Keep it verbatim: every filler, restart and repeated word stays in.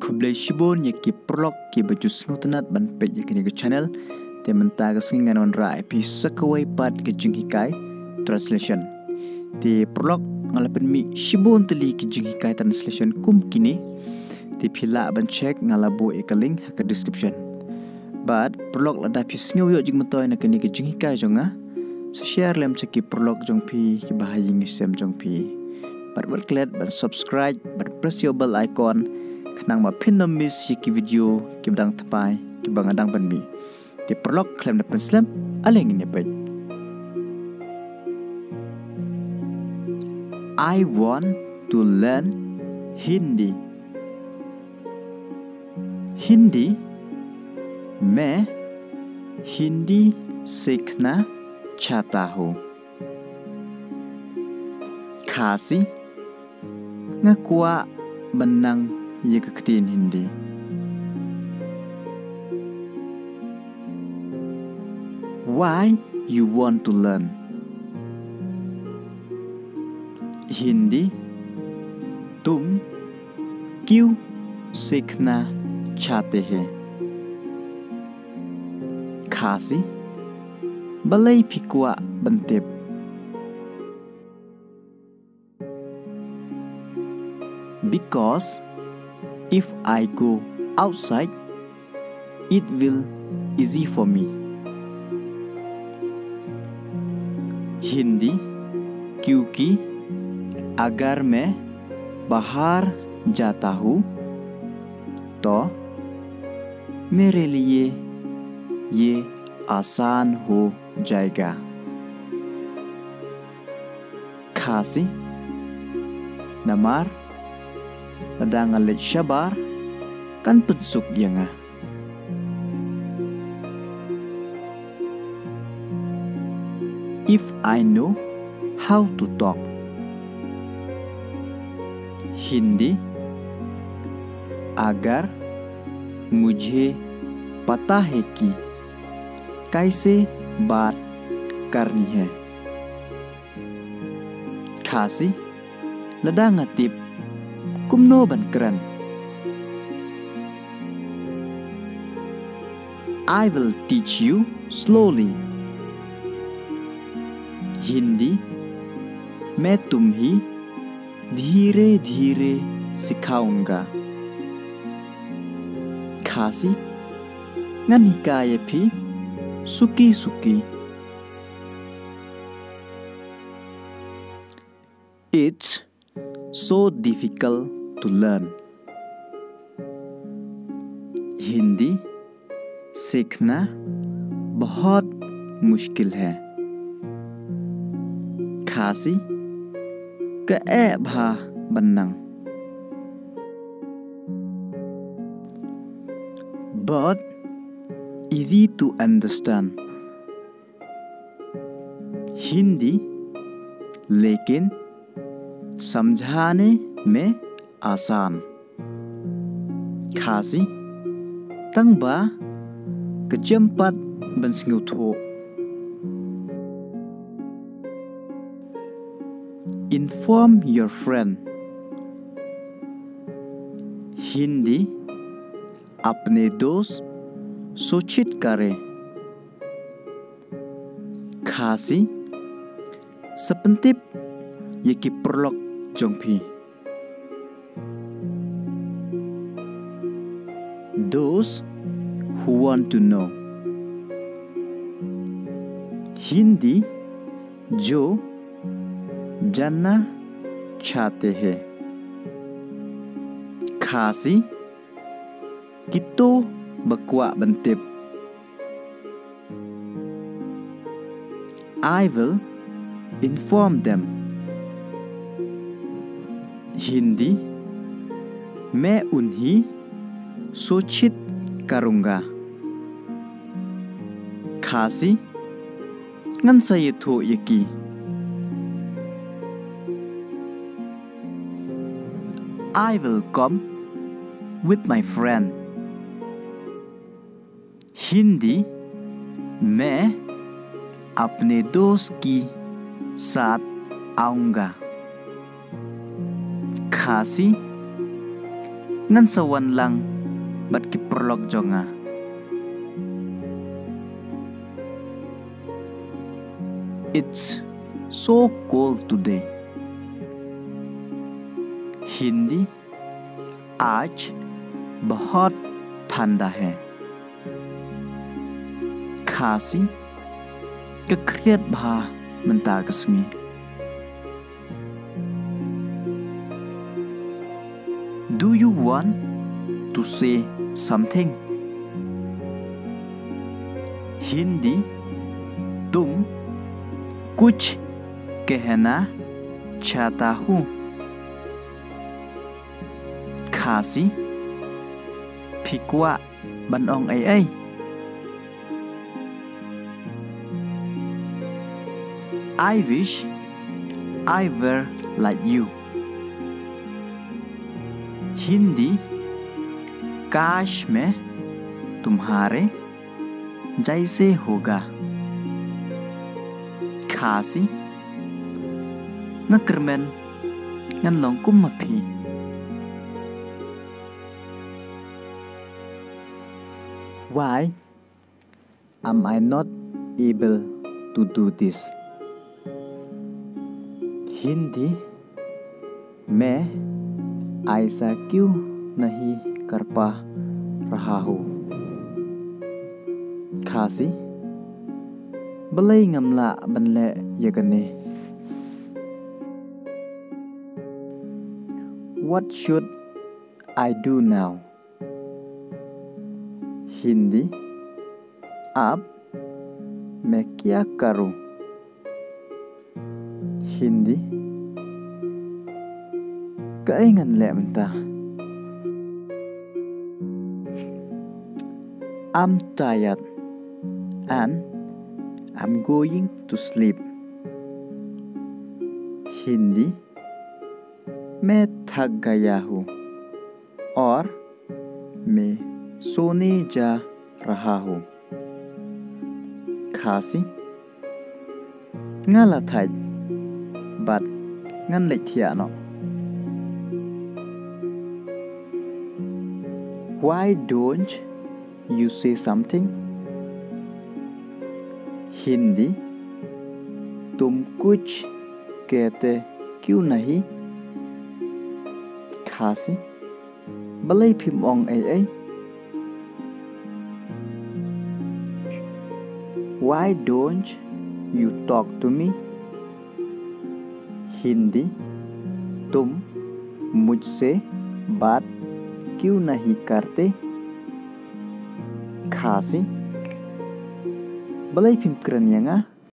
Khublei shibun ïa ki paralok kiba ju sngewtynnat ban peit ïa kane ka channel. Te mynta ka sngi ngan wanrah ïa phi sa kawei pat ka jinghikai, translation. Te paralok, nga la pynmih shibun tylli ki jinghikai translation kum kine. Te phi lah ban check, nga la buh ïa ka link ha ka description. Bad paralok, lada phi sngew ïoh jingmyntoi na kane ka jinghikai jong nga, sa share lem sha ki paralok jong phi kiba ha ïing ha sem jong phi. Bad wat klet ban subscribe bad press ïa u bell icon, khnang ba phin ym miss ïa ki video kiba dang thymmai kiba nga dang pynmih. Te paralok, khlem da pynslem, ale ngin ïa peit. I want to learn Hindi. हिंदी, मैं हिंदी सीखना चाहता हूँ। Khasi, nga kwah ban nang ïa ka ktien Hindi. Why you want to learn? हिंदी, तुम क्यों सीखना चाहते हैं? Khasi, balei phi kwah ban tip? Because if I go outside, it will easy for me. हिंदी, क्योंकि अगर मैं बाहर जाता हूँ, तो मेरे लिए ये आसान हो जाएगा। Khasi, namar lada nga leit shabar, kan pynsuk ïa nga. If I know how to talk. हिंदी, अगर मुझे पता है कि कैसे बात करनी है। Khasi, lada nga tip kumno ban kren. I will teach you slowly. हिंदी, मैं तुम्हें धीरे धीरे सिखाऊंगा। Khasi, ngan hikai ïa phi suki suki. It's so difficult to learn. हिंदी, सीखना बहुत मुश्किल है। Khasi, ka eh bha ban nang. But easy to understand. हिंदी, लेकिन समझाने में आसान। Khasi, tang ba ka jem pat ban sngewthuh. Inform your friend. हिंदी, अपने दोस्त सूचित करें। Khasi, sa pyntip ïa ki paralok jong phi. Those who want to know. हिंदी, जो जानना चाहते हैं। Khasi, kito ba kwah ban tip. I will inform them. हिंदी, मैं उन्हें सूचित करूंगा। Khasi, ngan sa ïathuh ïa ki. I will come with my friend. हिंदी, मैं अपने दोस्त के साथ आऊंगा। Khasi, Ngan sa wan lang bad ki paralok jong nga. It's so cold today. Hindi, आज बहुत ठंडा है। Khasi, ka khriat bha mynta ka sngi. Do you want to say something? Hindi, तुम कुछ कहना चाहता हूँ। Khasi, phi kwah ban ong ei ei? I wish I were like you. Hindi, काश मैं तुम्हारे जैसे होगा। Khasi, nga kyrmen ngan long kum ma phi. Why am I not able to do this? Hindi, मैं ऐसा क्यों नहीं कर पा रहा हूँ? Khasi, balei ngam lah ban leh ïa kane? What should I do now? Hindi, अब मैं क्या करूं? Hindi, kaei ngan leh mynta? I'm tired and I'm going to sleep. Hindi, मैं थक गया हूँ और मैं सोने जा रहा हूँ। Khasi, nga la thait bad ngan leit thiah noh. Why don't you say something? Hindi, तुम कुछ कहते क्यों नहीं? Khasi, balei phim ong ei ei? Why don't you talk to me? Hindi, तुम मुझसे बात क्यों नहीं करते? Khasi, balei phim kren ïa nga?